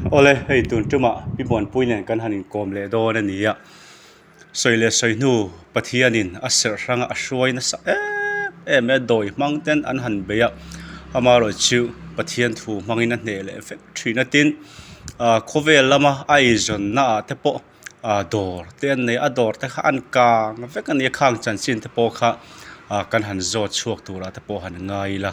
Awle, hei tun tumah Pi Muanpui nen kan han inkawm leh dawn a ni a. Sawi leh sawi hnu Pathianin a serh hranga a hruai nasa em em e, dawi hmang ten an han bei a, amaherawhchu Pathian thu hmangin a hneh leh vek thin a tin, ah khawvel lama a eizawnna ah te pawh ah dawr te an nei a, a dawr te kha an kang vek a ni a, khang chanchin te pawh kha ah kan han zawt chhuak turah te pawh han ngai ila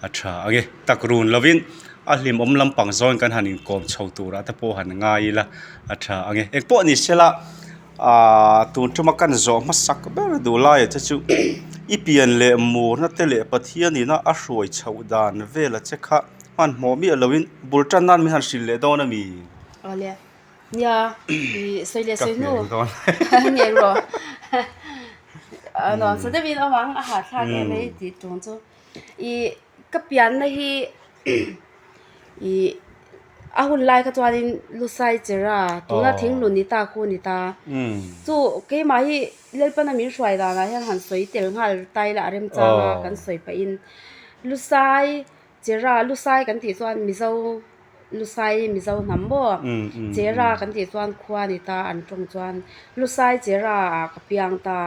a tha ang e, tak run lovin a hlimawm lampang zawn kan han inkawm chho turah te pawh han ngai ila a tha ang e, engpawh ni sela ahh tun tuma kan zawh hmasak ber duh laiah te chu i pian leh murna te leh Pathian ina a hruai chhoh dan vela che kha hmanhmawh miah lovin bul tan nan min han hrilh leh dawn a mi? Awle. Nia i sawi leh Ka sawi hnu hmel dawn. Ngei rawh. A nuam sa deuhin awm ang a hahthlak em mai tih tung chu. I ka pianna hi i a hun lai kha chuanin Lusai Chera tuna thinghlun ni ta khu ni ta. Chu keimah hi Lalpana min hruai danah hian han sawi tel nghal ta ila a remchang a kan sawi pahin Lusai Chera Lusai kan tih chuan Mizo Lusai Mizo hnam maw Chera kan tih chuan khua ni ta an tawng chuan Lusai Chera ah ka piang ta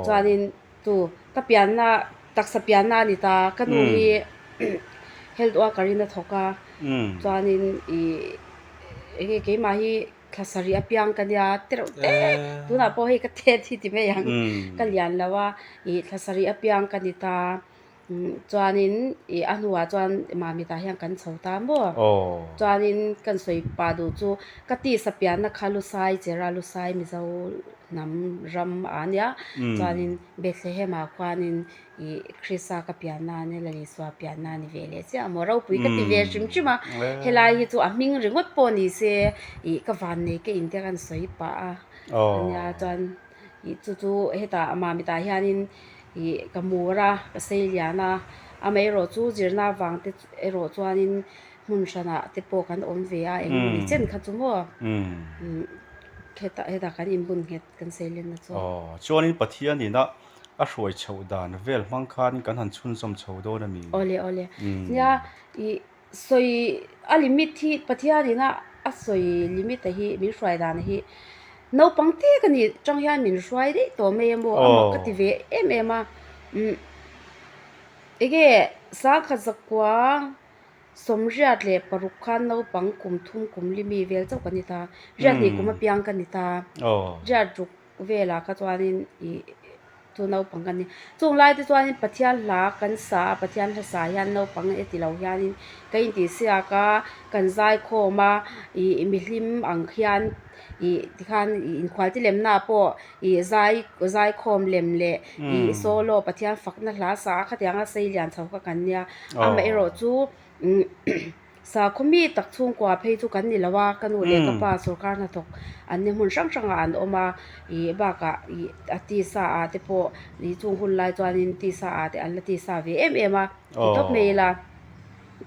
chuanin chu ka pianna taksa pianna a ni ta ka nu hi health worker in a thawk a chuanin ih enge keimah hi thla sarih a piang ka nia tereuh te tunah pawh hei ka tet hi ti mai ang ka lian lo a ih thla sarih a piang ka ni ta. Chuanin ih a hnuah chuan Mamitah hian kan chho ta maw? Chuanin kan sawi pah duh chu ka tisa pianna kha Lusai Chera Lusai Mizo hnam ram a nia. Chuanin Bethlehem ah khuanin ih Krista ka pianna a nia Lal Isua pianna a ni ve leh chiah maw? Ropui ka ti ve hrim hrim a. Helai hi chu a hming ringawt pawh ni se ih ka vannei ka intia kan sawi pah a nia chuan ih chu chu hetah Mamitah hianin Ih ka mur a, ka sei lian a, amaherawh chu zirna avang te erawh chuanin hmun hranah te pawh kan awm ve a, eng ni chen kha chu maw hetah hetah kan inbun nghet kan sei lenna chu. Aw, chuanin Pathian ina a hruai chhoh dan vel hmang khanin kan han chhunzawm chho dawn a mi? Awle awle, nia ih Sawi a limit hi Pathian ina a sawi limit a hi min hruai dan hi naupang te ka nih tang hian min hruai daih tawh mai a maw a mak ka ti ve em em a umm enge sangkhat zakua sawmriat leh paruk khan naupang kum thum kum li mi vel chauh ka ni ta riat hnih kum apiang ka ni ta riat ruk velah kha chuanin ih chu naupang kan ni. Chung lai te chuanin Pathian hla kan sa a, Pathian hla sa hian naupang e ti lo hianin ka intih siak a, kan zai khawm a, ih mihlim ang khian ih tikhan ih inkhual te lemna pawh ih zai zai khawm lem leh ih solo Pathian fakna hla sa a khatianga sei lian chho kha kan nia. Amaherawh chu umm. Sakhaw mi tak chhungkua phei chu kan ni lo a, ka nu leh ka pa sorkar hnathawk an ni hmun hrang hrangah an awm a, ih bakah ih a tisa ah te pawh ih chung hun lai chuanin tisa ah te an la tisa ve em em a ti tawp mai ila.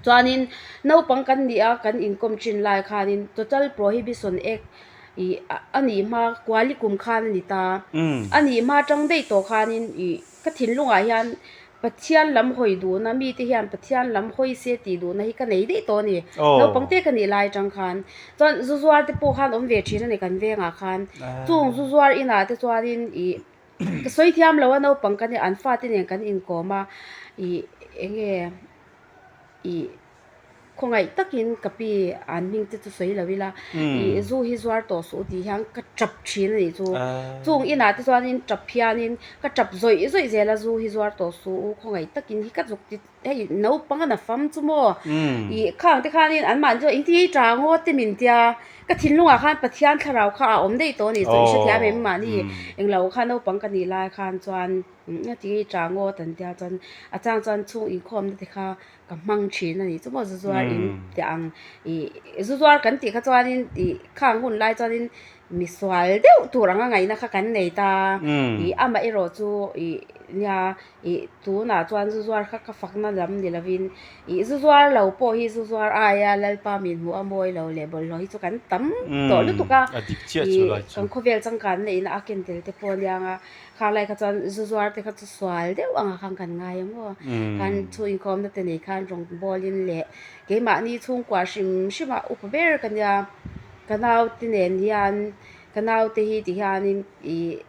Chuanin naupang kan nih a kan inkawm thin lai khanin total prohibition act ih a nih hma kuali kum khan a ni ta, a nih hma tang daih tawh khanin ih. Ka thinlungah hian Pathian lam hawi duhna, mite hian Pathian lam hawi se tih duhna hi ka nei daih tawh a ni. Naupangte ka nih lai atang khan. Chuan zu zuar te pawh khan awm ve thin a ni kan vengah khan. Chung zu zuar inah te chuanin ih ka sawi thiam lo a naupang ka nia an fate nen kan inkawm a ih eng nge ih. Khawngaih takin ka pi an hming te chu sawi lo ila, ih zu hi zuar tawh suh tih hian ka tap thin a nih chu. Chung inah te chuanin tap hianin ka tap zawih zawih zel a, zu hi zuar tawh suh u, khawngaih takin hi ka zuk ti hei naupang a na fam chu maw. Ih khang te khanin anmahni chu engtin nge i tah ngawt te min tia, ka thinlungah khan Pathian thlarau kha a awm daih tawh a nih chu i hrethiam em mahni englo kha naupang ka nih lai khan chuan engtin nge i tah ngawt an tia chuan a chang chuan chhung inkhawmna te kha Ka hmang thin a ni chu maw zu zuar in tih ang ih zu zuar kan tih kha chuanin ih khang hun lai chuanin misual deuh tur anga ngaihna kha kan nei ta ih amaherawh chu ih. Nia, ih tunah chuan zu zuar kha ka fakna lam ni lovin ih zu zuar lo pawh hi zu zuar aia Lalpa min hmuh a mawi lo leh bawlhhlawh hi chu kan tam tawh lutuk a, ih kan khawvel changkanna ina a ken tel te pawh a niang a, khang lai kha chuan zu zuar te kha chu sual deuh anga khan kan ngai a maw, khan thu inkhawmna te nei khan rawngbawlin leh keimahni chhungkua hrim hrim a upa ber ka nia, ka naute nen hian ka naute hi ti hianin ih.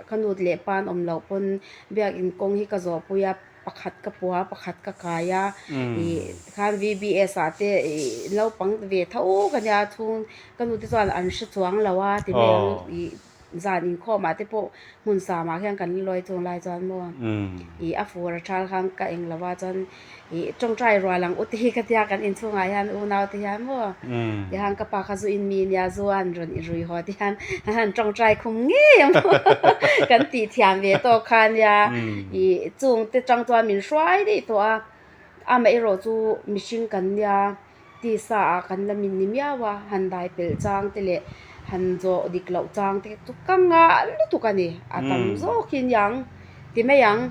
Ka nut leh pa an awm loh pawn biakin kawng hi ka zawhpui a, pakhat ka pua a, pakhat ka kai a, ih tikhan VBS ah te ih naupang ve tho ka nia chhung ka nu te chuan an hre chuang lo a ti mai ang ih zan inkhawm ah te pawh hmun sam ah hian kan la lawi chung lai chuan maw ih a fur a thal khan ka eng lo a chuan Ih tawngtai rual ang u te hi ka tia kan inchhungah hian unau te hian maw tihian ka pa kha zu in mi nia zu an rawn i rui haw te hian an han tawngtai khum ngei ang kan tih thiam ve tawk kha nia ih chung te tang chuan min hruai daih tawh a amaherawh chu mihring kan nia. Tisa ah kan la min ni miau a, han dai pelh chang te leh han zawh dik loh chang te chu ka ngah lutuk a ni, a tam zawk hi aniang ti mai ang,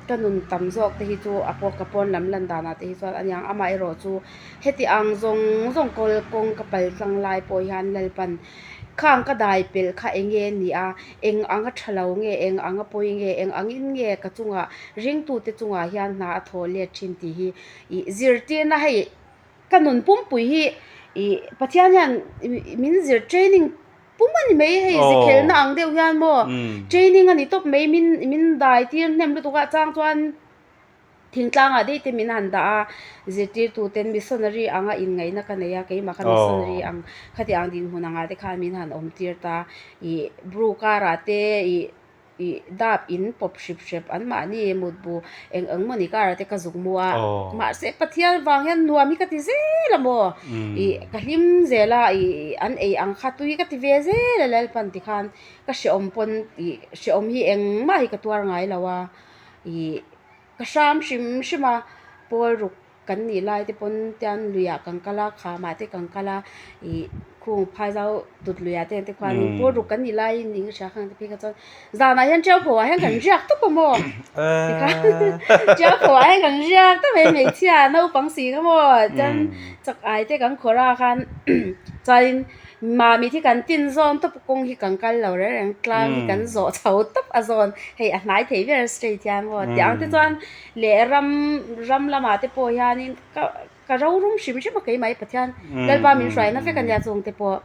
ka nun tam zawk te hi chu a pawh ka pawn lam lan danah te hi chuan aniang amaherawh chu heti ang zawng zawng kawl kawng ka pal tlang lai pawh hian Lalpan khang ka dai pelh kha eng nge ni a, eng anga tha lo nge, eng anga pawi nge, eng angin nge ka chungah ringtute chungah hian hna a thawh let thin tih hi Ih zirtirna hei ka nun pumpui hi ih Pathian hian min zir training pum a ni mai hei zikhelna ang deuh hian maw training a ni tawp mai min min dai tir hnem lutuk a chang chuan thingtlangah daih te min han dah a zirtirtu ten missionary anga inngaihna ka nei a keimah kha missionary ang khati ang dinhmun angah te khan min han awm tir ta ih bru karah te ih. Ih dap in pawp hrip hrep an mahni mutbu eng eng maw ni karah te ka zuk mu a mahse Pathian vang hian nuam hi ka ti zel a maw ih ka hlim zel a ih an ei ang kha tui ka ti ve zel a Lalpan tikhan ka hrehawm pawn ih hrehawm hi engmah hi ka tuar ngai lo a ih ka hram hrim hrim a pawl ruk. Kan nih lai te pawn tian luiah kan kal a, khamah te kan kal a, ih khung phaizau tut luiah te te khuanin pawl ruk kan nih laiin eng hria khan te phei kha chuan zanah hian tiau pho ah hian kan riak tawp a maw tikhan tiau pho ah hian kan riak tawp a hmeichhia naupang si kha maw chuan chak ai te kan khawrh a khan chuanin mami hi kan tin zawn tawp a kawng hi kan kal lo reng reng tlang hi kan zawh chho tawp a zawn hei a hnai thei ber straight hian maw tiang te chuan. Leh ram ram lamah te pawh hianin ka ka ro rum hrim hrim a keimah hi Pathian Lalpa min hruaina vek a nia chung te pawh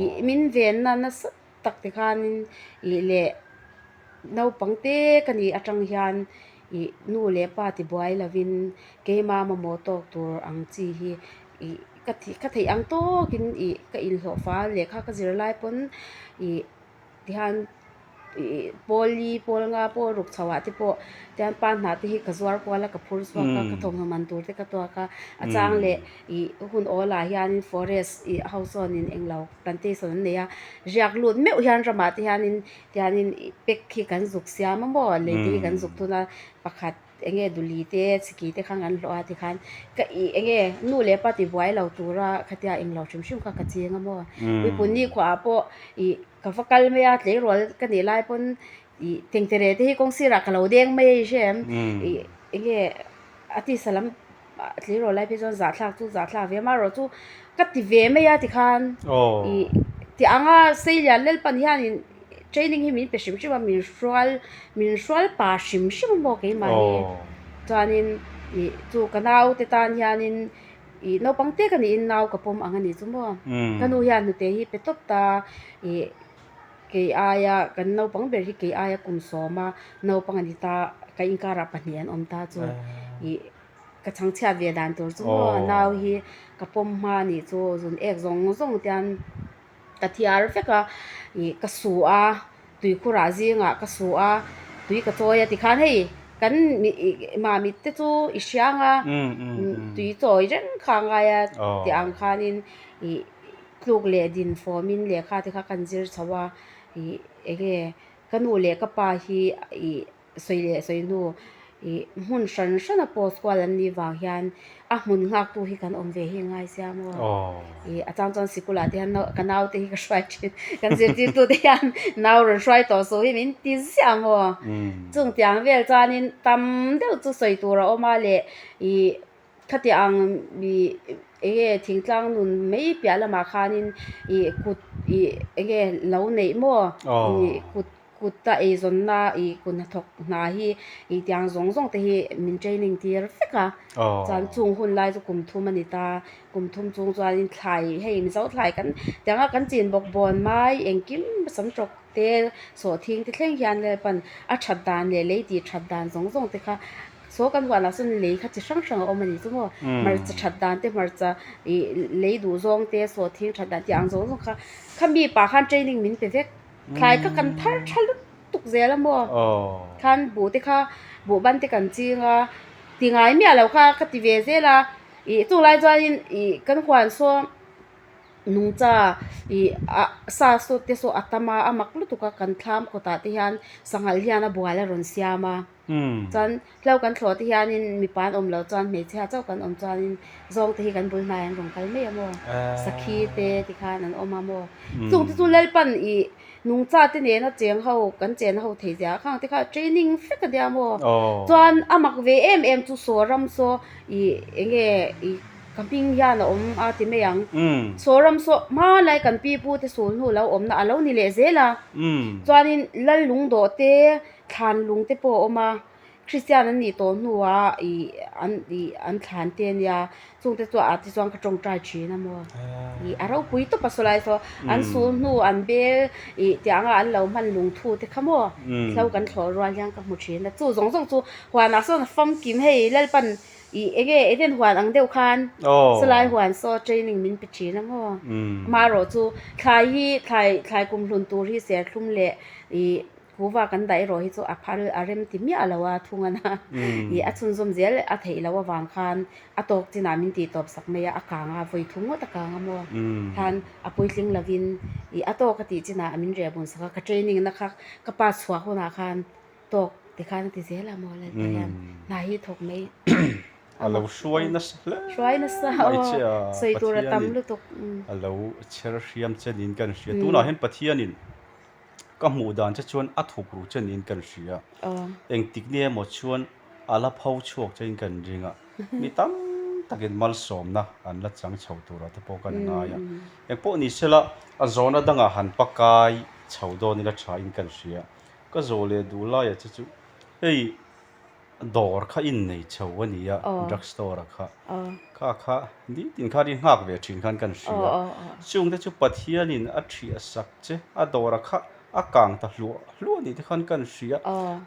ih min venna nasa tak te khanin ih leh naupang te ka nih atang hian ih nu leh pa ti buai lovin keimah mamawh tawk tur ang chi hi ih ka ka theih ang tawkin ih ka inhlawh fal lehkha ka zir lai pawn ih. Tihian ih pawl li pawl nga pawl ruk chho ah te pawh tihian pa hnah te hi ka zuar kual a ka phur chhuak a ka thawmhnaw man tur te ka tuak a a chang leh ih hun awl ah hianin forest ih ho sawn in englo plantation an nei a riak lut meuh hian ramah te hianin tihianin ih pack hi kan zuk siam a maw lei te hi kan zuk thun a pakhat. Enge duli te chiki te khan kan hlawh a tikhan ka ih enge nu leh pa tibuai lo tura khatia englo hrim hrim kha ka ching a maw puipun ni khuaah pawh ih ka va kal mai a tleirawl ka nih lai pawn ih tengtere te hi kawng sirah ka lo deng mai a i hre em ih enge a tisa lam tleirawl lai phei chuan zahthlak chu zahthlak ve amaherawh chu ka ti ve mai a tikhan ih ti anga seilian Lalpan hianin. Training hi min pe hrim hrim a, min hrual min hrual pa hrim hrim a maw keimah hi. Chuanin ih chu ka nau te tan hianin ih naupang te ka niin nau ka pawm ang a ni chu maw. Ka nu hian hnute hi pe tawp ta ih kei aia kan naupang ber hi kei aia kum sawma naupang a ni ta ka inkarah pahnih an awm ta chu ih ka chhangchhiat ve dan tur chu maw nau hi ka pawm hma a nih chu zun ek zawng zawng te hian. Ka thiar vek a, ih ka su a, tuikhurah zingah ka su a, tui ka chawi a tikhan hei kan mamit te chu i hriang a, tui chawi reng kha a ngai a tih ang khanin ih tluk leh din fawmin lehkha te kha kan zir chho a, ih eng nge ka nu leh ka pa hi ih sawi leh sawi hnu. Ih hmun hran hrana post kual an nih vang hian a hmun nghaktu hi kan awm ve hi ngai sia maw? Ih a chang chuan sikulah te hian ka nau te hi ka hruai thin kan zirtirtu te hian nau rawn hruai tawh suh hi min ti ziah maw? Chung tiang vel chuanin tam deuh chu sawi tur a awm a leh ih khati ang ih eng nge thingtlang nun mai piah lamah khanin ih kut ih eng nge lo neih maw? Ih kut. Kut a eizawnna ih kut hnathawk hna hi ih tiang zawng zawng te hi min training tir vek a. Chuan chung hun lai chu kum thum a ni ta. Kum thum chung chuanin thlai hei Mizo thlai kan tianga kan chin bawk bawn mai engkim sam tawk te sawhthing te thleng hian Lalpan a that dan leh lei tih that dan zawng zawng te kha saw kan huanah sawn lei kha chi hrang hrang a awm a ni chu maw. Hmarcha that dan te hmarcha ih lei duh zawng te sawhthing that dan tih ang zawng zawng kha khami pah khan training min pe vek. Thlai kha kan thar tha lutuk zel a maw? Khan buh te kha buh ban te kan ching a, ti ngai miah lo kha ka ti ve zel a, ih chung lai chuanin ih kan huan saw nungcha ih ah sa saw te saw a tam a, a mak lutuk a kan thlam kawtah te hian sanghal hian a bual a rawn siam a. Chuan hlo kan thlawh te hianin mipa an awm loh chuan hmeichhia chauh kan awm chuanin zawng te hi kan bul hnai an rawn kal mai a maw? Sakhi te tikhan an awm a maw? Chung te chu Lalpan ih nungcha te nena cheng ho kan chen ho thei zia khang te kha training vek a nia maw? Chuan a mak ve em em chu saw ram saw ih eng nge ih ka hming hian a awm a ti mai ang. Saw ram saw hmanlai kan pi pu te sul hnu lo awmna a lo ni leh zel a. Chuanin Lal lungdawh te Thlan lung te pawh a awm a, Kristian an nih tawh hnuah ih an ih an thlan te ania, chungte chu ah te chuan ka tawngtai thin a maw? Ih a ropui tawp a sawlai saw an sul hnu an bel ih tiang a an lo hman lungthu te kha maw? Hlo kan thlawh rual hian ka hmu thin a, chu zawng zawng chu huanah sawn a famkim hei Lalpan ih eng nge Eden huan ang deuh khan sawlai huan saw training min pe thin a maw? Amaherawh chu thlai hi thlai thlai kumhlun tur hi serthlum leh ih Kuva kan dah erawh hi chu a phal a rem ti miah lo a thung a na. Ih a chhunzawm zel a theih loh avang khan a tawk chinah min tih tawp sak mai a, a kang a, vawi thum ngawt a kang a maw. Khan a puitling lovin ih a tawk a tih chinah min reh bun sak a, ka training na kha ka pass chhuah hunah khan tawk ti khan a ti zel a maw Lalpa hian hna hi thawk mai. A lo hruai nasa hle mai che a, Pathianin a lo chher hriam che niin kan hria. Tunah hian Pathianin Ka hmuh dan che chuan a thuk ru che niin kan hria. Engtik ni emaw chuan a la pho chhuak chein kan ring a, mi tam takin malsawmna an la chang chho turah te pawh kan ngai a. Engpawh ni sela a zawhna dangah han pakai chho dawn ila thain kan hria. Ka zawh leh duh laiah che chu hei Dawr kha in nei chho a ni a, drug store a kha. Kha kha nitin khan i nghak ve thin khan kan hria. Chungte chu Pathianin a thiah sak che, a dawr a kha a kang ta hluah hluah ni te khan kan hria.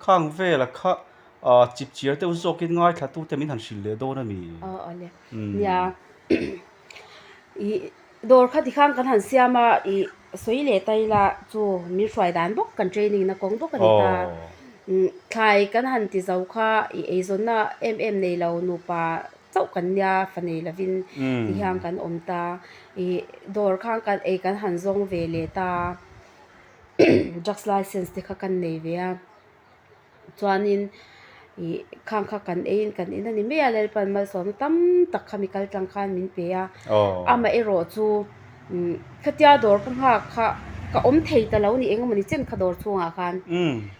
Khang vela kha chip chiar deuh zawkin ngaithla tute min han hrilh leh dawn a mi? Nia, ih Dawr kha tikhan kan han siam a, ih sawi leh ta ila chu min hruai dan bawk kan training na kawng bawk a ni ta. Thlai kan han ti zo kha ih eizawnna em em nei lo nupa chauh kan nia fa nei lovin ti hian kan awm ta. Ih dawr khan kan ei kan han zawng ve leh ta, drugs license te kha kan nei ve a. Chuanin ih khang kha kan eiin kan in a ni mai a, Lalpan malsawmna tam tak kha mi kal tlang khan min pe a. Amaherawh chu khatia dawr ka nghak kha ka awm thei ta lo ni eng emawni chen kha dawr chhungah khan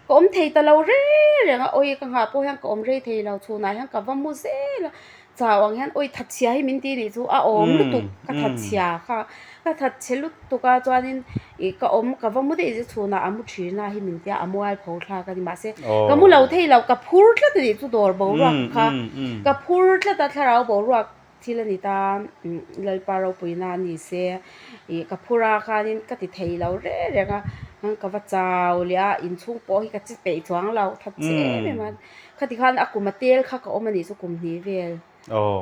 ka awm thei ta lo reng reng a, awi ka nghah pawh hian ka awm rei thei lo, chhunah hian ka va mu zel a. Chau ang hian awi thatchhia hi min ti nih chu a awm lutuk ka thatchhia kha ka thatchhe lutuk a chuanin ih ka awm ka va mu daih chu chhunah a mu thin a hi min tia a mual pho thlak a ni mahse ka mu lo thei lo ka phur tlat a nih chu dawr boruak kha ka phur tlat a thlarau boruak thil a ni ta Lalpa ropuina a ni se ih ka phur a khanin ka ti thei lo reng reng a ka va chau leh a inchhung pawh hi ka chi peih chuang lo thatchhe em em a. Khati khan a kum a tel kha ka awm a nih chu kum hnih vel.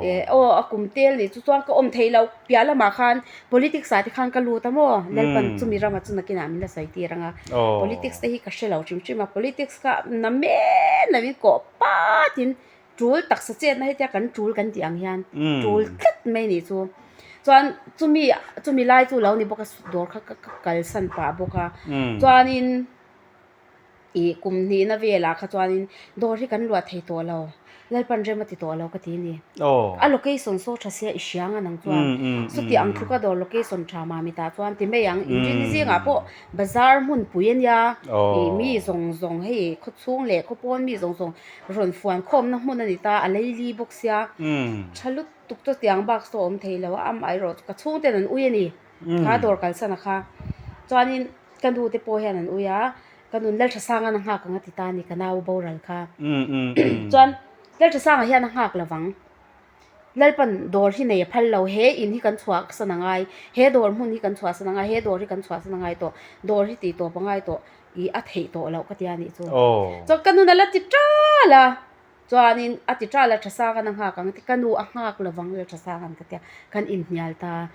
Eh aw a kum tel nih chu chuan ka awm theih loh piah lamah khan politics ah te khan ka lut a maw Lalpan chumi ramah chu nakinah min la sawi tir ang a. Politics te hi ka hre lo hrim hrim a, politics kha na men lo in kawh pat in tul taksa chetna hetia kan tul kan tih ang hian tul tlat mai nih chu. Chuan chumi chumi lai chu lo ni bawk a dawr kha ka kalsan pah bawk a. Chuanin. Ih kum hnihna velah kha chuanin dawr hi kan luah thei tawh lo, Lalpan rem a ti tawh lo ka ti a ni. A location saw tha sia i hria ang a nang chuan chuti ang thluka dawr location tha mami tah chuan ti mai ang. Inrinni zingah pawh bazar hmunpui a nia, ih mi zawng zawng hei khawchhung leh khawpawn mi zawng zawng rawn fuan khawmna hmun a ni ta, a leili bawk sia tha lutuk chu tiang bak saw awm thei lo a, amaherawhchu ka chhungten an ui a ni kha dawr kalsan a kha. Chuanin Ka nu te pawh hian an ui a, ka nun Lalthasanga'n a nghak ang a ti ta a ni, ka nau boral kha. Chuan Lalthasanga hian a nghak lo vang. Lalpan dawr hi nei a phal lo, he in hi kan chhuahsan a ngai, he dawr hmun hi kan chhuahsan a ngai, he dawr hi kan chhuahsan a ngai tawh, dawr hi tih tawp a ngai tawh, ih a theih tawh loh ka ti a nih chu. Chuan ka nun a la ti ṭal a. Chuanin a ti ṭal a ṭha sang an a nghak ang ka nu a nghak lovang le ṭha sang an ka tia kan inhnial ta.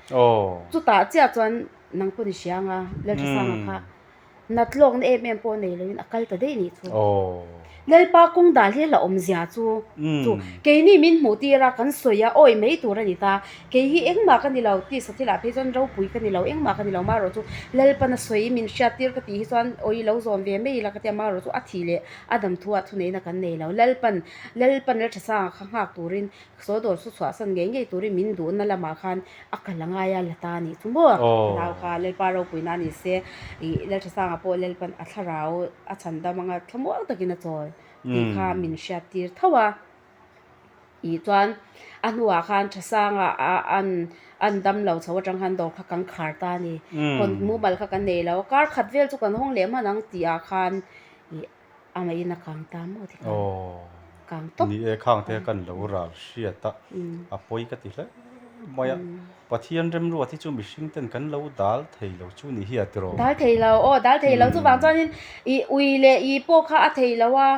Chutah chiah chuan nang pawh ni hria anga Lalṭha Sanga kha nat lawkna em em pawh nei loin a kal ta daih nih chu. Lalpa kawng dal hi la awmzia chu chu keini min hmuh tir a kan sawi a awi mai tur a ni ta. Kei hi engmah ka ni lo tisa thilah phei chuan ropui ka ni lo engmah ka ni lo marawh chu Lalpan a sawi min hriat tir ka tih hi chuan awi lo zawm ve mai ila ka tia marawh chu a thih leh A dam thu ah thuneihna kan nei lo. Lalpan, Lalpan Lalthasanga kha nghak turin, saw dawr chu chhuahsan ngei ngei turin min duhna lamah khan a kal a ngai a la ta a nih chu maw? Ka nau kha Lalpa ropuina a ni se, ih Lalthasanga pawh Lalpan a thlarau a chhan dam anga thlamuang takin a chawl tih kha min hriattir tho a. Ih chuan a hnuah khan Thasanga a an an dam lo chho atang khan dawr kha kan khar ta a ni. Hawn mumal kha kan nei lo a, kar khat vel chu kan hawng leh hman ang tih ah khan Ih a ngaih in a kang ta maw tikhan kang tawp. Ni e khang te kan lo ral hriat a, a pawi ka ti hle mai a. Pathian remruat hi chu mihring ten kan lo dal thei lo chu ni hi a tiraw? Dal thei lo aw, dal thei lo chuvang chuanin ih ui leh ih pawh kha a thei lo a,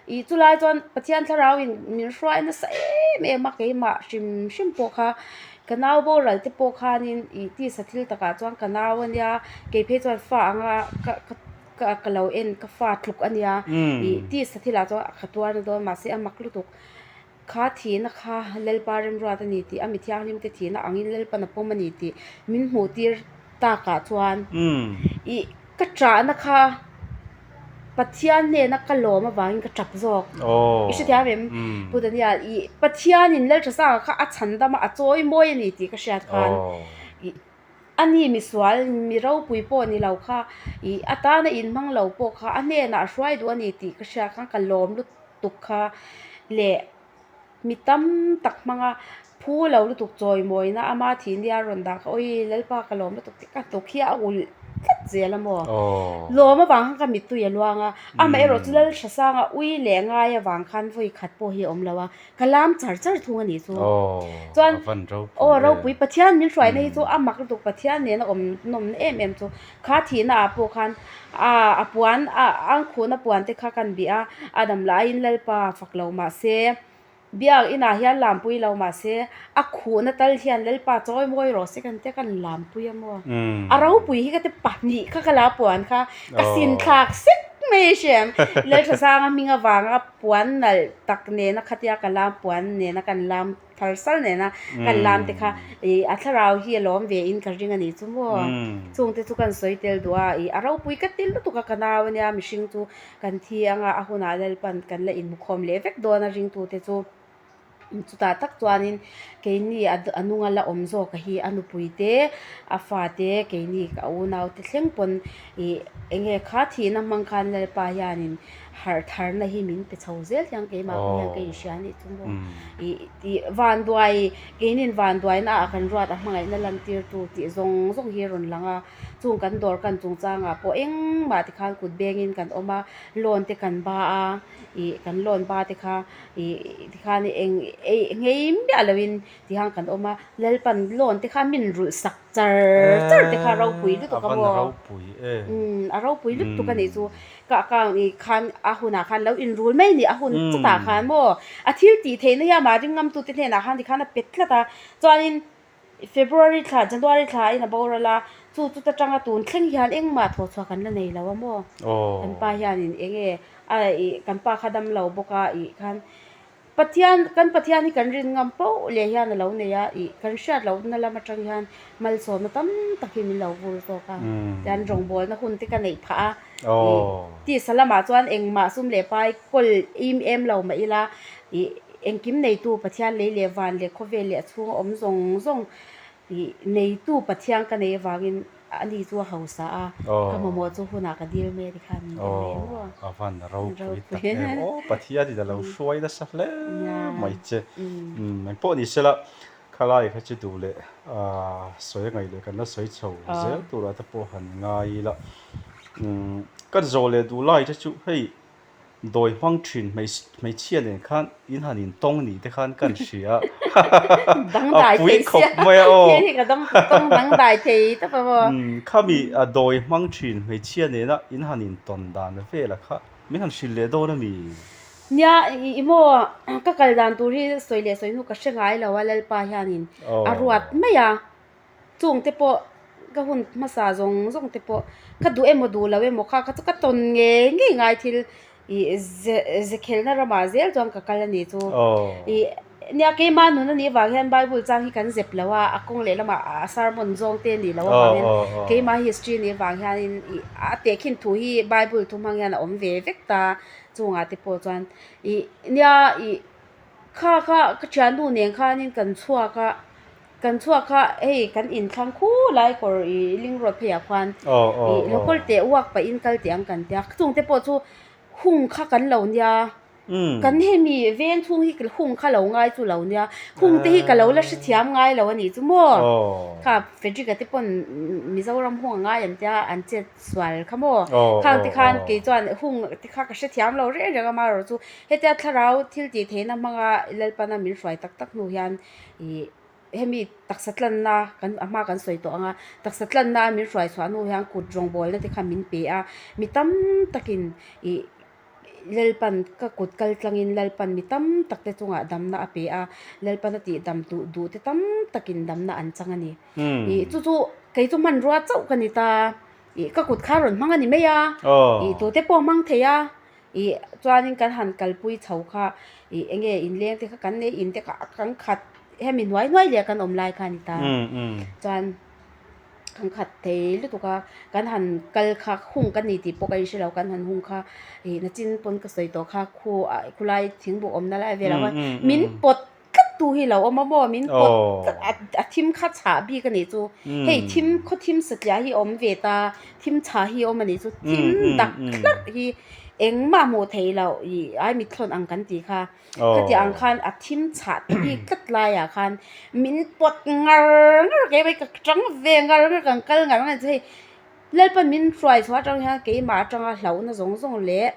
ih chulai chuan Pathian thlarau in min hruai nasa em em a keimah hrim hrim pawh kha ka nau boral te pawh khanin ih tisa thil takah chuan ka nau a nia kei phei chuan fa anga ka ka Ka ka lo en ka fa tluk a nia ih tisa thilah chuan a kha tuar na dawn mahse a mak lutuk kha thihna kha Lalpa remruat a ni tih a mi thianghlim te thihna angin Lalpan a pawm a ni tih min hmuh tir takah chuan ih ka ṭahna kha Pathian hnena ka lawm avangin ka ṭap zawk i hrethiam em Pu Daniel ih Pathianin Lalṭhasanga kha a chhan dam a a chawi mawi a ni tih ka hriat khan ih. A ni misual, mi ropui pawh ni lo kha, ih a tana inhmang lo pawh kha a hnenah a hruai duh a ni tih ka hria khan ka lawm lutuk kha leh mi tam tak hmanga phu lo lutuk chawimawina ama thih nia rawn dah kha awi Lalpa ka lawm lutuk tih ka hnuk hi a ulh tlat zel a maw. Lawm avang khan ka mittui a luang a, amaherawh chu Lalhrasanga ui leh ngai avang khan vawi khat pawh hi a awm lo a. Ka lam char char thung a nih chu. Chuan aw ropui Pathian min hruaina hi chu a mak lutuk Pathian nena awm nawmna em em chu kha thihna ah pawh khan a a puan a ang khuhna puan te kha kan bih a a dam laiin Lalpa fak lo mahse biak inah hian lampui lo mahse a khuhna tal hian Lalpa chawi mawi rawh se kan tia kan lampui a maw a ropui hi ka ti pahnih kha ka la puan kha ka sin thlak sek mai a hriam Lalthasanga hming avanga Puan nalh tak nena khatia ka lam puan nena kan lam thar sal nena kan lam te kha ih a thlarau hi a lawm ve in ka ring a nih chu maw chung te chu kan sawi tel duh a ih a ropui ka ti lutuk a ka nau ania mihring chu kan thi anga a hunah Lalpan kan la inhmukhawm leh vek dawn a ringtu te chu. Chutah tak chuanin keini a nunga la awm zawk hi a nupui te a fa te keini a unau te thleng pawn ih eng nge kha thihna hmang khan Lalpa hianin harh tharna hi min pe chho zel hian keimah pawh hian ka inhria anih chu maw ih tih vanduai keinin vanduaina ah kan ruat a hmangaihna lantirtu tih zawng zawng hi a rawn lang a chung kan dawr kan chungchangah pawh engmah tikhan kut bengin kan awm a loan te kan ba a. Ih kan loan ba te kha ih tikhan eng ei ngei miah loin tihan kan awm a Lalpan loan te kha min rulh sak char char te kha ropui lutuk a maw umm a ropui lutuk a nih chu ka account ih khan a hunah khan lo inrul mai ni a hun chutah khan maw a thil tih theihna hi amah ring ngamtu te hnenah khan tikhan a pe tlat a chuanin February thla, January thla in a boral a, chu chu ta tanga tun thleng hian engmah thawh chhuah kan la nei lo a maw? Kan pa hianin eng nge a ih kan pa kha dam lo bawk a ih khan Pathian, kan Pathian hi kan rin ngam poh leh hian a lo nei a, ih kan hriat lohna lam atang hian malsawmna tam tak hi min lo vur zawk a, tian rawngbawlna hun te ka neih phah a, ih tisa lamah chuan engmah sum leh pai kawl im em lo mah ila, ih engkim neitu Pathian lei leh van leh khawvel leh a chhunga awm zawng zawng ih neitu Pathian ka nei avangin Ani chu a hausa a, ka mamawh chu hunah ka dil mai a ti khan min ti mai ang maw? A van ropui tak em aw, Pathianin a lo hruai nasa hle mai che. Engpawh ni sela, khalai kha chu duh leh sawi a ngaih leh kan la sawi chho zel turah te pawh han ngai ila. Kan zawh leh duh lai te chu hei Dawi hmang thin hmeichhia nen khan in han in tawng ni te khan kan hria a pui khawp mai a aw. Khami dawi hmang thin hmeichhia nena in han in tawn dan vela kha min han hrilh leh dawn a mi? Nia i maw ka kal dan tur hi sawi leh sawi hnu ka hre ngai lo a Lalpa hianin a ruat mai a. Chung te pawh ka hun hmasa zawng zawng te pawh ka duh emaw duh lo emaw kha kha chu ka tawn ngei ngei ngai thil ih ze ze khelna ramah zel chuan ka kal a ni chu. Ih nia keimah nun a nih avang hian bible chang hi kan zep lo a, a kawng leh lamah a sermon zawng te a nih loh avang hian keimah history a nih avang hianin ih a tehkhin thu hi bible thu hmang hian a awm ve vek ta chungah te pawh chuan ih nia ih kha kha ka thiannu nen khanin kan chhuak a. Kan chhuak kha hei kan inthlang khu lai kawr ih ling road pheiah khuan ih local teh uak pah in kal teh ang kan tia chung te pawh chu hung kha kan lo nia kan hemi veng chhung hi hung kha lo ngai chu lo nia hung te hi ka lo la hrethiam ngai lo a nih chu maw kha Frederick a te pawn Mizoram hung a ngai an tia an chet sual kha maw khang te khan kei chuan hung te kha ka hrethiam lo reng reng a amaherawh chu hetia thlarau thil tih theihna hmanga Lalpana min hruai tak tak hnu hian Ih hemi taksa tlanna kan a hma kan sawi tawh ang a, taksa tlanna a min hruai chhuah hnu hian kut rawngbawlna te kha min pe a, mi tam takin ih Lalpan ka kut kal tlangin Lalpan mi tam tak te chungah damna a pe a, Lalpan a tih dam duh duh te tam takin damna an chang a ni. Ih chu chu kei chu hmanrua chauh ka ni ta, ih ka kut kha rawn hmang a ni mai a, ih tute pawh hmang thei a. Ih chuanin kan han kalpui chho kha ih eng nge inleng te kha kan nei in te kha kan khat hemi hnuai hnuai leh kan awm lai kha a ni ta chuan kan khat thei lutuk a kan han kal kha hung ka ni tih pawh ka inhre lo kan han hung kha ih nachin pawn ka sawi tawh kha khu ah khulai thingbuh awmna lai velah khan min pawt tlat tu hi lo awm a maw min pawt tlat a a thim kha chhah bik a nih chu hei thim khaw thim satliah hi a awm ve ta thim chhah hi a awm a nih chu thim dak hlarh hi engmah hmuh theih loh ih ai mithlawn ang kan tih kha khatiang ang khan a thim chhah bik tlat laiah khan min pawt ngar ngar keimah hi ka tang ve ngar ngar kan kal ngar ngar hei Lalpan min hruai chhuah atang hian keimah atanga hlauhna zawng zawng leh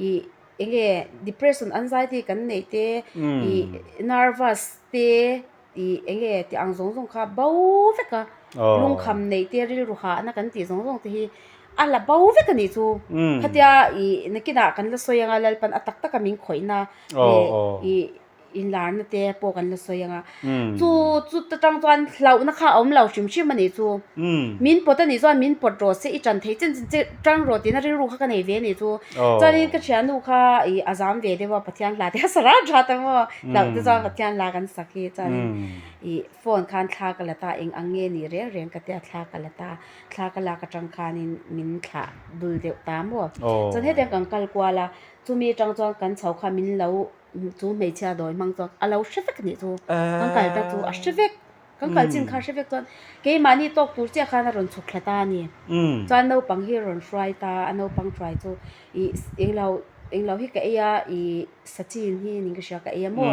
ih. Eng nge depression anxiety kan neih te ih nervous te ih eng nge tih ang zawng zawng kha bo vek a lungkham neih te rilru hahna kan tih zawng zawng te hi a la bo vek a nih chu khatia ih nakinah kan la sawi anga Lalpan a tak taka min khawihna leh ih Inlarna te pawh kan la sawi ang a, chu chu ta tang chuan hlauhna kha a awm lo hrim hrim a nih chu. Min pawt a nih chuan min pawt rawh se i tan thei chen chen che tang rawh tihna rilru kha ka nei ve a nih chu. Chuanin ka thiannu kha ih a zam ve deuh a Pathian hla te a sa rat rat a maw hlauh te chuan Pathian hla kan sak hi chuanin ih phone khan thla ka la ta eng ang nge nih reng reng ka tia thla ka la ta thla ka lak atang khanin min thlah dul deuh ta maw. Chuan hetiang kan kal kual a chumi atang chuan kan chho kha min lo Chu hmeichhia dawi hmang chuan a lo hre vek anih chu. Kan kal ta chu a hre vek. Kan kal chin kha a hre vek chuan keimahni tawk tur chiah khan a rawn chhuk thla ta a ni. Chuan naupang hi a rawn hruai ta a, naupang hruai chu ih englo englo hi ka ei a ih sachin hi ning ka hria ka ei a maw.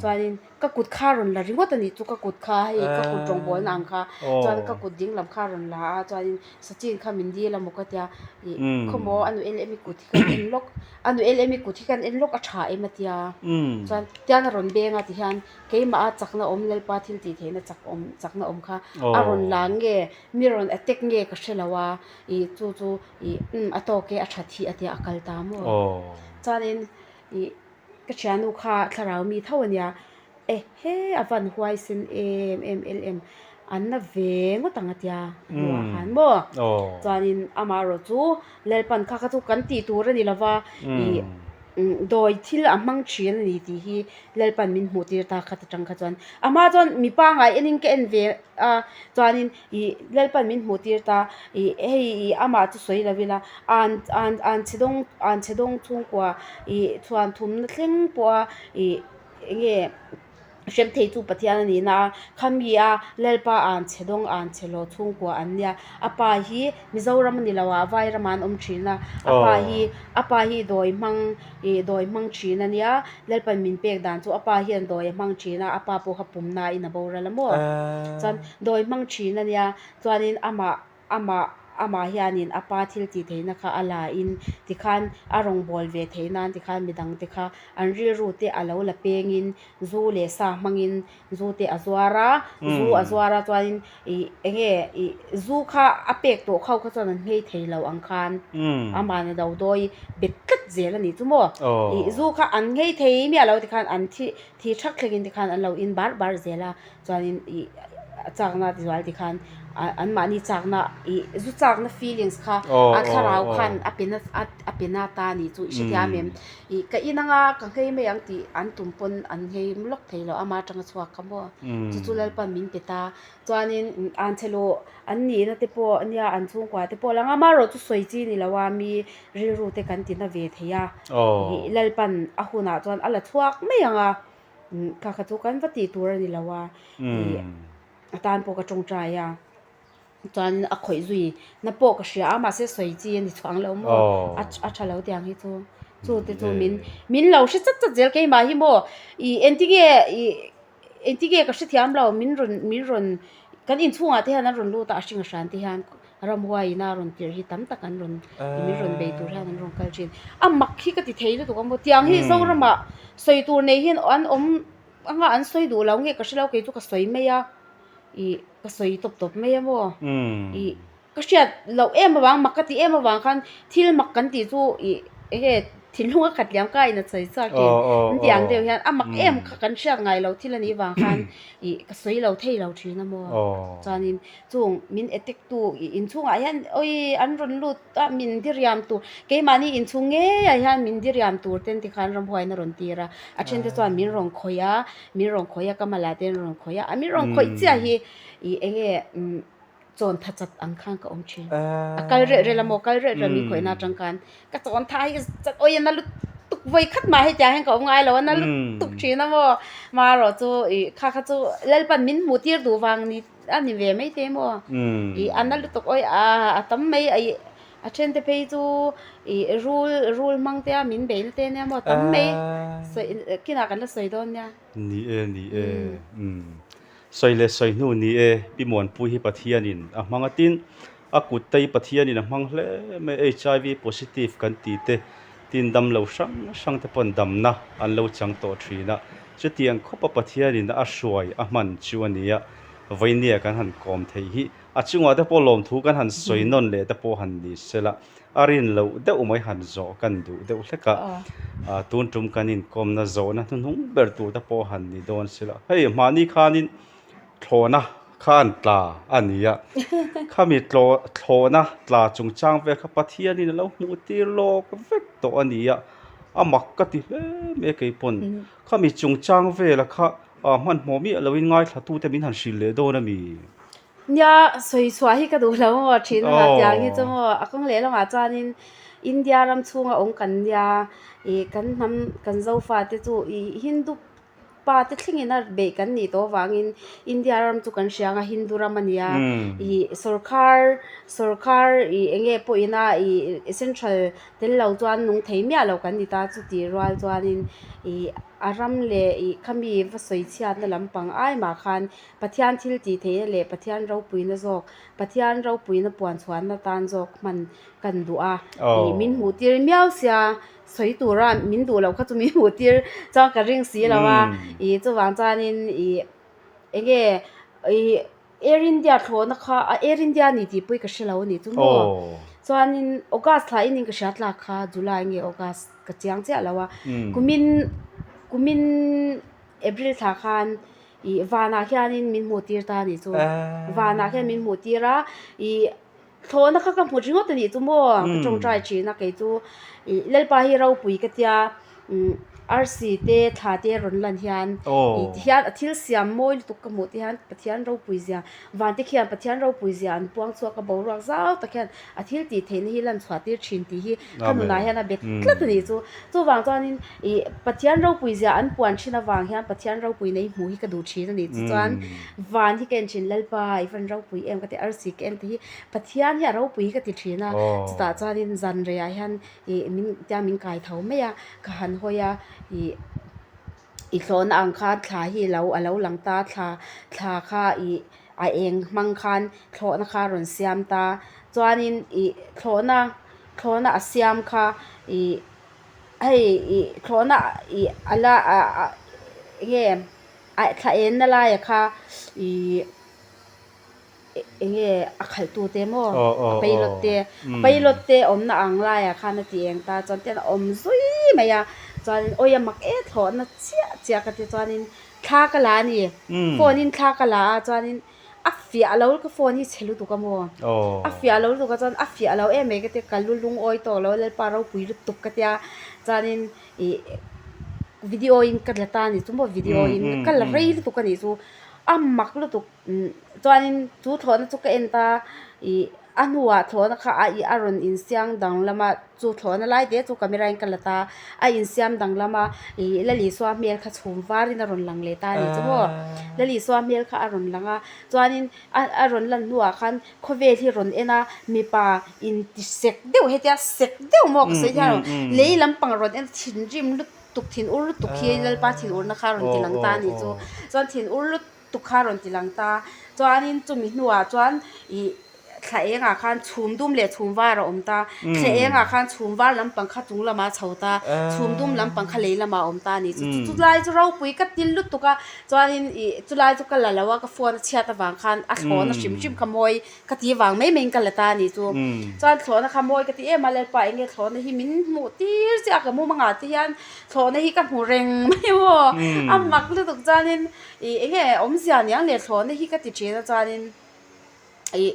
Chuanin ka kut kha a rawn la ringawt anih chu ka kut kha hei ka kut rawngbawlna ang kha chuan ka kut ding lam kha a rawn la a chuanin sachin kha min dil a maw ka tia ih khawmaw a nu el em i kut hi kan en lawk A nu el em i kut hi kan en lawk a tha em a tia. Chuan tiang a rawn beng a ti hian keimah a chakna awm Lalpa thil tih theihna chak awm chakna awm kha a rawn la nge mi rawn attack nge ka hre lo a ih chu chu ih umm a tawk e a that hi a tia a kal ta maw. Chuanin ih ka thiannu kha thlarau mi tho a nia E he a van huaisen em em el em an na ve ngawt ang a tia a hnuah khan maw chuanin amaherawh chu Lalpan kha kha chu kan tih tur a ni lova ih Dawi thil a hmang thin a ni tih hi Lalpan min hmuh tir ta khat atang kha chuan a hma chuan mi pangai enin ka en ve a chuanin ih Lalpan min hmuh tir ta ih hei ih amah chu sawi lo ila an an an chhe dawng an chhe dawng chhungkua ih chhuan thumna thleng pawha ih eng nge. Hrem thei chu Pathian a ni na a, khami a Lalpa an chhe dawng an chhe lo chhungkua an nia. A pa hi Mizoram a ni lo a, Vairamah an awm thin a, a pa hi a pa hi dawi hmang ih dawi hmang thin a nia, Lalpan min pek dan chu a pa hian dawi a hmang thin a, a pa pawh kha pumna in a boral a maw? Chuan dawi hmang thin a nia, chuanin amah amah amah hianin a pa thil tih theihna kha a la in tikhan a rawngbâwl ve theih nân tikhan midang te kha an rilru te a lo la pêngin zu leh sa hmangin zu te a zuar a, zu a zuar a chuanin ih eng nge ih zu kha a pêk tawh kho kha chuan an nghei thei lo ang khân amah a lo dawi bet tlat zel a nih chu maw ih zu kha an nghei thei miah lo tikhan an thi thi thak thlengin tikhan an lo in bar bar zel a. Chuanin ih a chakna ti zual tikhan anmahni chakna ih zu chakna feelings kha a thlarau khan a pe na a pe na ta anih chu i hrethiam em? Ih ka in anga ka nghei mai ang tih an tum pawn an nghei lawk thei lo ama atanga chhuak kha maw chu chu Lalpan min pe ta. Chuanin an chhe luh an nihna te pawh ania an chhungkua te pawh lang a amaherawh chu sawi chi ni lo a mi rilru te kan ti na ve thei a ih Lalpan a hunah chuan a la chhuak mai ang a. Kha kha chu kan va tih tur a ni lo a, ih a tan pawh ka tawngtai a, chuan a khawih zui na pawh ka hria a mahse sawi chi a ni chhuang lo maw a a tha lo tiang hi chu chu te chu min min lo hre chat chat zel keimah hi maw ih engtinge ih engtinge ka hrethiam lo min rawn min rawn kan inchhungah te hian an rawn lut a a hring a hran te hian. Ramhuai ina rawn tirh hi tam tak an rawn min rawn bei tur hian an rawn kal thin. A mak hi ka ti thei lutuk a maw tiang hi Zoramah sawi tur nei hian an awm anga an sawi duh lo nge ka hre lo kei chu ka sawi mai a ih ka sawi tawp tawp mai a maw ih ka hriat loh em avang mak ka tih em avang khan thil mak kan tih chu ih eng nge thinlung a khat liam ka in a sawi chak thin an tih ang deuh hian a mak em kha kan hriat ngai lo thil a nih vang khan ih ka sawi lo thei lo thin a maw chuanin Chung min attack tu i inchhungah hian awi an rawn lut a min diriam tur keimahni inchhung ngeiah hian min diriam tur ten tikhan ramhuaiin a rawn tir a a then te chuan min rawn khawih a min rawn khawih a ka mala te an rawn khawih a a min rawn khawih chiah hi ih eng nge umm chawn tha chat ang khan ka awm thin a kal reh rel a maw kal reh rel min khawihna atang khan ka chawn tha hi chat awi a na lutuk vawi khat mah hetiang hian ka awm ngai lo a na lutuk thin a maw marawh chu ih kha kha chu Lalpan min hmuh tir duh vang ni. A ni ve mai te maw? Ih a na lutuk awi a a tam mai a ih a then te phei chu ih rul rul hmang te a min beih na te ania maw tam mai sawi kinah kan la sawi dawn nia. Ni e ni e umm sawi leh sawi hnu ni e Pi Muanpui hi Pathianin a hmang a tin a kut te hi Pathianin a hmang hle mai HIV positive kan tih te tin dam lo hrang hrang te pawn damna an lo chang tawh thin a chutiang khawpa Pathianin a hruai a hman chu a ni a. Vainia kan han kawm theih hi a chungah te pawh lawmthu kan han sawi nawn leh te pawh han ni sela a rin loh deuh mai han zawh kan duh deuh hlek a, tun tum kan inkawmna zawhna hnuhnung ber tur te pawh han ni dawn sela hei mahni khanin thlawhna kha an tla a ni a, khami thlawhna tla chungchang vel kha Pathianin a lo hmuh tir lawk vek tawh a ni a, a mak ka ti hle mai a keipawn khami chungchang vela kha Ah hmanhmawh miah loin ngaithlatute min han hrilh leh dawn a mi? Nia, sawi chhuah hi ka duh lo maw thin a tiang hi chu maw a kawng leh lamah chuanin India ram chhunga awm kan nia ih kan hnam kan Zofa te chu ih Hindu pa te thlengin a beih kan nih tawh avangin India ram chu kan hria ang a Hindu ram a nia ih sawrkhar sawrkhar ih eng nge pawhin a ih central tel lo chuan nung thei miah lo kan ni ta chuti rual chuanin ih. A ram leh ih khami va sawi chhiatna lampang ai mah khan Pathian thil tih theihna leh Pathian ropuina zawk, Pathian ropuina puan chhuanna tan zawk hman kan duh a. Ih min hmuh tir miau sia sawi tura min duh loh kha chu min hmuh tir chuan ka ring si lo a. Ih chuvang chuanin ih eng nge ih Air India thlawhna kha a Air India ni tih pawh hi ka hre lo a nih chu maw. Chuanin August thla in in ka hria tlak kha July nge August ka chiang chiah lo a. Kumin kumin April thla khan ih vanah hianin min hmuh tir ta a nih chu. Vanah hian min hmuh tir a ih thlawhna kha ka hmu ringawt a nih chu maw ka tawngtai thin a kei chu ih Lalpa hi ropui ka tia. Arsi te thla te rawn lan hian ih ti hian a thil siam mawi lutuk ka hmuh te hian Pathian ropui zia van te khian Pathian ropui zia an puang chhuak a boruak zau tak hian a thil tih theihna hi lan chhuah tir thin tih hi ka nunah hian a bet tlat a nih chu. Chuvang chuanin ih Pathian ropui zia an puan thin avang hian Pathian ropui nei hmuh hi ka duh thin a nih chu chuan van hi ka en thin Lalpa i van ropui em ka ti arsi ka en te hi Pathian hi a ropui hi ka ti thin a chutah chuanin zan reiah hian ih min tia min kai tho mai a ka han hawi a ih i thlawhna ang khan thla hi lo a lo lang ta thla thla kha ih a eng hmang khan thlawhna kha a rawn siam ta chuanin ih thlawhna thlawhna a siam kha ih hei ih thlawhna ih a la ah eng nge a thla enna laia kha ih. Eng nge a khalh tu te maw a pilot te a pilot te awmna ang laiah khan a ti eng ta chuan tian a awm zui mai a chuanin awi a mak e thlawhna chiah chiah ka ti chuanin thla ka la a ni phone in thla ka la a chuanin a fiah lo ka phone hi chhe lutuk a maw a fiah lo lutuk a chuan a fiah lo em mai ka tia ka lu lungawi tawk lo Lalpa ropui lutuk ka tia chuanin ih video in ka la ta a ni chu maw video in ka la rei lutuk a nih chu a mak lutuk. Chuanin chu thlawhna chu ka en ta ih a hnuah thlawhna kha a ih a rawn insiam danglam a chu thlawhna lai te chu camera in ka la ta a insiam danglam a ih Lalisua hmel kha chhum varin a rawn lang leh ta a nih chu maw Lalisua hmel kha a rawn lang a chuanin a a rawn lan hnuah khan khawvel hi rawn en a mipa inti sek deuh hetia sek deuh maw ka sawi hian lei lampang rawn en a thinrim lutuk thinur lutuk hi Lalpa thinurna kha a rawn ti lang ta a nih chu chuan thinur lutuk. tuk kha rawn ti lang ta. Chuanin chumi hnuah chuan ih thla engah khan chhum dum leh chhum var a awm ta. Thla engah khan chhum var lampang kha chung lamah a chho ta, chhum dum lampang kha lei lamah a awm ta a ni. Chu chu lai chu ropui ka til lutuk a, chuanin ih chulai chu ka la lo a, ka phone a chhiat avang khan a thlawhna hrim hrim kha mawi ka ti vang mai maiin ka la ta a ni chu. Chuan thlawhna kha mawi ka ti em a, Lalpa eng nge thlawhna hi min hmuh tir chiah a, ka mumangah te hian thlawhna hi ka hmu reng mai maw, a mak lutuk chuanin Ih eng nge awmzia niang leh thlawhna hi ka ti thin a chuanin ih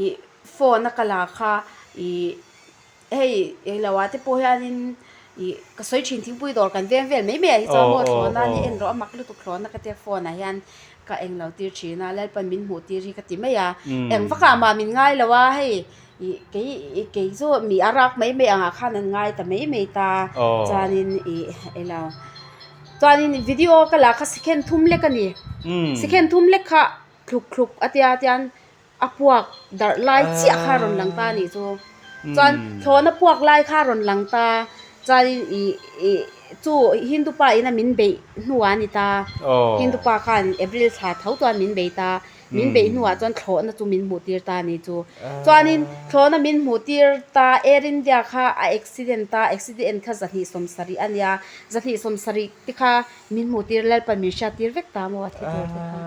ih phone a ka la kha ih hei englo ah te pawh hianin ih ka sawi thin thingpui dawr kan veng vel mai mai ah hi chuan maw thlawhna ni en rawh a mak lutuk thlawhna ka tia phone ah hian ka englo tir thin a Lalpan min hmuh tir hi ka ti mai a eng vak ah mah min ngai lo a hei ih kei ih kei chu mi a rak mai mai ang ah khan an ngai ta mai mai ta chuanin ih englo. Chuanin video ka lah kha second thum lek a ni. Second thum lek kha thluk thluk a tia tian a puak darh lai chiah kha a rawn lang ta a nih chu. Chuan thlawhna puak lai kha a rawn lang ta chuanin ih ih chu Hindu pa ina min beih hnuah a ni ta. Hindu pa khan April thla tho chuan min bei ta. Min beih hnuah chuan thlawhna chu min hmuh tir ta a nih chu. Chuanin thlawhna min hmuh tir ta Air India kha a accident ta, accident kha 270 a nia, 270 te kha min hmuh tir Lalpan min hriat tir vek ta maw a thi tur te kha.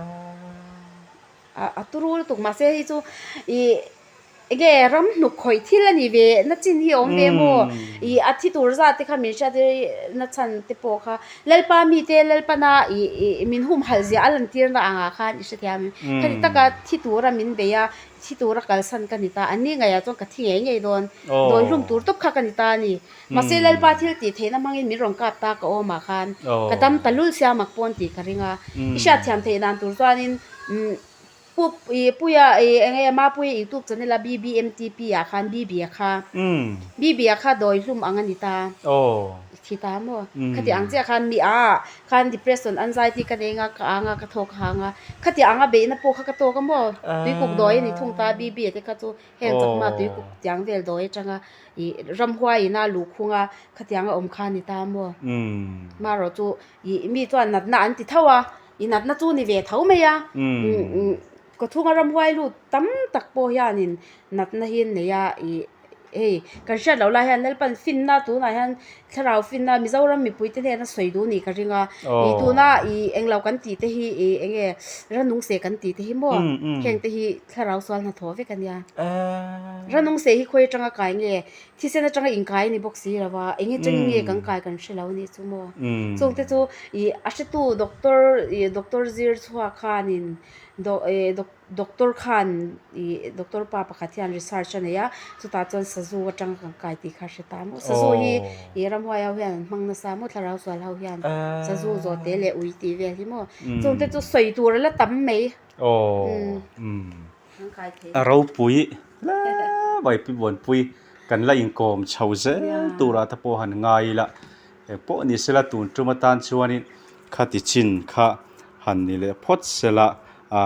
A turu lutuk mahse hei chu ih Enge ram hnuk khawih thil a nih ve na chin hi a awm ve maw? Ih a thi tur zat te kha min hriat na chhan te pawh kha Lalpa mite Lalpana ih ih min humhalh ziah a lan tirna angah khan i hrethiam em? Khati taka thi tura min bei a, thi tura kalsan ka ni ta. An ni ngaiah chuan ka thi ngei ngei dawn. Dawi hlum tur tawp kha ka ni ta a ni. Mahse Lalpa thil tih theihna hmangin min rawn kap ta ka awmah khan ka dam ta lul sia mak pawn tih ka ring a. I hriatthiam theih dan tur chuanin umm Pu Puia ih eng nge Mapuia youtube channel a BBMTP ah khan Bibia kha Bibia kha dawi hlum ang a ni ta i thi ta maw khati ang chiah khan mi a khan depression anxiety ka nei anga ka ang a ka thawk a hang a khati ang a beihna pawh kha ka tawk a maw tuikuk dawi a ni thung ta Bibia te kha chu heng chakma tuikuk tiang vel dawi atanga ih ramhuai ina luhkhung a khatiang a awm kha a ni ta maw marawh chu ih mi chuan natna an ti tho a. I natna chu ni ve tho mai a, kawchhunga ramhuai lut tam tak pawh hianin natna hi an nei a, ih hei kan hriat loh lai hian Lalpan finna tunah hian thlarau finna Mizoram mipuite hnena sawi duh nih ka ring a, ih tuna ih englo kan tih te hi ih eng nge ranung seh kan tih te hi maw heng te hi thlarau sual hnathawh vek a nia, ranung seh hi khawi atanga kai nge Thisen atanga inkai a ni bawk si lo a, eng atangin nge kan kai kan hre lo a nih chu maw. Chungte chu ih a hretu doctor ih doctor zir chhuak khanin ih Doctor khan ih doctor pa pakhat hian research a nei a, chutah chuan sazu atanga kan kai tih kha a hre ta maw. Sazu hi ih ramhuai ho hian an hmang nasa maw thlarau sual ho hian sazu zawh te leh ui tih vel hi maw. Chungte chu sawi tur a la tam mai. An kai thei. A ropui hle mai Pi Muanpui kan la inkawm chho zel turah te pawh han ngai ila. Engpawh ni sela tun tum atan chuanin khati chin kha han ni leh phawt sela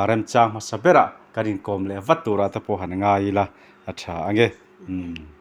remchang hmasa berah kan inkawm leh vat turah te pawh han ngai ila a tha ange. Umm.